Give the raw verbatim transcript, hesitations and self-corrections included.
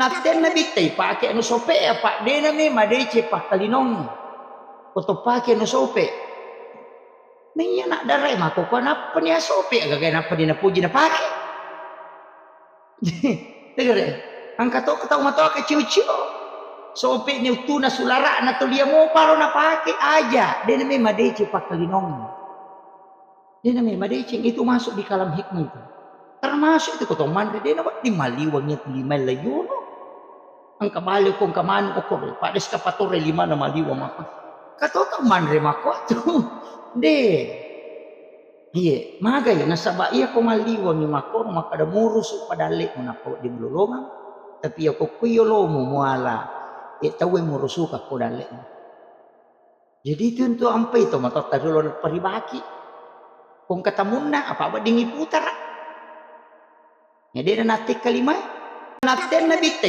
Attenna bitta ipake anu sope, apa' de'na me madeceng pakkalinongngi. Ko to pake anu sope. Na iya nak darae mako, ko nappa ni asope, agaga nappa ni napoji napake. Tegere, engka to tau matoa ke ciu-ciu. Sope ni uttuna sulara'na to lia moparo napake, aja, de'na me madeceng pakkalinongngi. De'na me madeceng, itu masuk di kalam hikmah itu. Termasuk itu ko to manre, de'na wedding maliwang itu lima layuno. Engka bale ko engka manu okor, pada eskapatore limana maliwang mako. Kato tau manre mako tu. De. Iye, magai nasaba iya ko malliwengi makkoro makkada murusu pada alle'mu nappa wedding lolongeng. Tapi iya ko kuio lomu muala, e tauwe murusuka ko dalle'mu. Jadi itu untuk ampai to matotta riolo paribaki. Ko engka tamunna apa wedding iputara. Ya de'na nattekka limae. Nattenna bitta